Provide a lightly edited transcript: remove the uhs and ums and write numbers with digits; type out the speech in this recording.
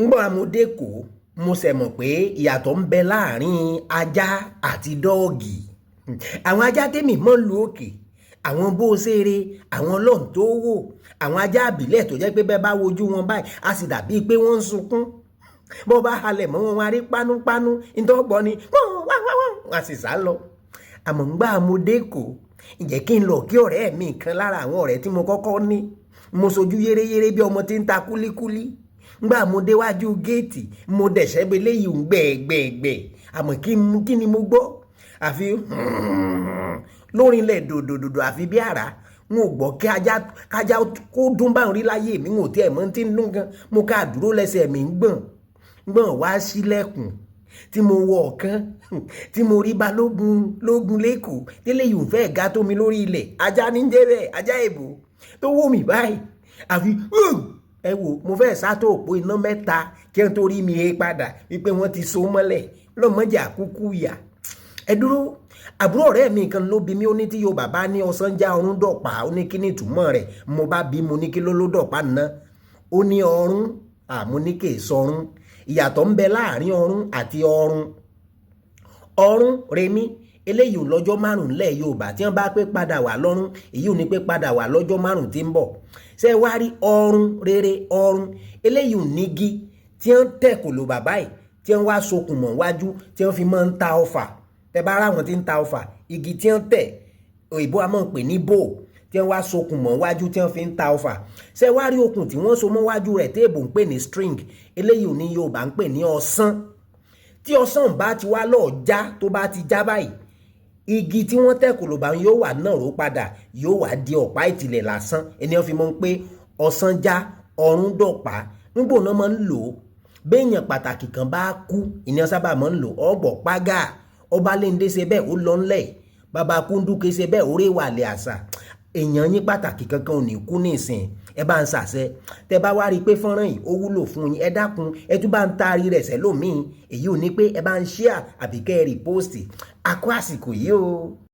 Ńgbọ́n amúdékò mo ṣẹ̀ mọ̀ pé ìyàtọ̀ ń bẹ láàrin ajá àti dọ́ọ̀gì. Àwọn ajá tèmi mọ́ lu òkè, àwọn bó ṣeré, àwọn lọ́n tó wò, àwọn ajá àbílẹ̀ tó jẹ́ pé bẹ́ẹ̀ bá wojú wọn báyìí, a sì dàbí pé wọ́n ń sunkún. Bó bá halẹ̀ mọ́ wọn, wọn á rí pánúpánú ntọ́gbọ́ ni wọ́n wá wá wá, wọn á sì sá lọ. Àmọ́ ńgbà mo dẹ́kọ̀, ǹjẹ́ kí n lọ kí ọ̀rẹ́ mi kan lára àwọn ọ̀rẹ́ tí mo kọ́kọ́ ní, mo sojú yéréyéré bí ọmọ tí ń ta kúlíkúlí. Ngbà mo déwájú géètì, mo dẹ̀sẹ̀ bẹ léyìí ń gbẹ̀gbẹ̀gbẹ̀. Àmọ́ kí ni mo gbọ́? Àfi lórí ilẹ̀ dòdòdòdò, àfi bí àrá. N ò gbọ́ kí ajá kájá kó dún báwọn rí láyé mi. N ò tiẹ̀ mọ̀ tí ń dún gan. Mo ká dúró, lẹ́sẹ̀ mi ń gbọ̀n gbọ̀n wá sílẹ̀kùn tí mo wọ ọ̀kan tí mo rí balógun lógun lẹ́kọ̀ọ́ délé yìí ń fẹ́ ga tó mi lórí ilẹ̀. Ajá ní jẹ́ bẹ́ẹ̀, ajá èbò tó wò mí báyìí, àfi ẹ wò, mo fẹ́ sátó òpó iná mẹ́ta kí n tó rí mi he padà wípé wọ́n ti so mọ́lẹ̀ lọ́mọdé àkúkú yà. Ẹ dúró, àbúrò ọ̀rẹ́ mi kan ló bi mí. Ó ní tí Yorùbá bá ní ọsán já, ọrún dọ̀pá, ó ní kí ni ìtumọ̀ rẹ̀? Mo bá bí mo ní kí ló ló dọ̀pá ná? Ó ní ọrún. Àmú ní kè sọrún. Ìyàtọ̀ ń bẹ láàrin ọrún àti ọrun. Ọrún remi eléyìí ò lọ́jọ́ 5 lẹ̀ Yorùbá. Tí wọ́n bá pé padà wà lọ́rún, èyí ò ní pé padà wà lọ́jọ́ 5 tí ń bọ̀. Ṣé wá rí ọrún rere, ọrún eléyìí ò nígi tí wọ́n tẹ̀ kò lò bàbá yìí, tí wọ́n wá sokùn mọ́ wájú, tí wọ́n fi máa ń ta ọfà. Tẹ bá ráwọn tí ń ta ọfà, igi tí wọ́n tẹ̀, òyìnbó a máa ń pè ní bò, tí wọ́n wá sokùn mọ́ wájú tí wọ́n fi ń ta ọfà. Ṣé wá rí okùn tí wọ́n so mọ́ wájú rẹ̀ téèbù ń pè ní string, eléyìí ò ní Yorùbá ń pè ní ọsán. Tí ọsán bá ti wá lọ́ọ̀ já, tó bá ti já báyìí, igi tí wọ́n tẹ̀ kòlòbá yóò wà náà ró padà, yóò wá di ọ̀pá ìtìlẹ̀ lásán. Ẹni wọ́n fi mọ̀ pé ọsán já, ọrún dọ̀pá. Nígbò náà máa ń lò ó, béèyàn pàtàkì kan bá kú, ìní sábà máa ń lò ọgbọ̀ págà. Ọba léńdé ṣe bẹ́ẹ̀, ó lọ ńlẹ̀. Bàbá kúndùkè ṣe bẹ́ẹ̀, ó réwàlẹ̀ àṣà. Èèyàn yín pàtàkì kankan ò ní kú nísìn. Ẹ bá ń ṣàṣẹ. Tẹ bá wá rí i pé fọ́nrán yìí ó wúlò fún yín, ẹ dákun, ẹ tún bá ń taari rẹ̀ sẹ́lòmíì. Èyí ò ní pé ẹ bá ń share àbí kẹ́ ẹ repost. Àkó àsìkò yìí o.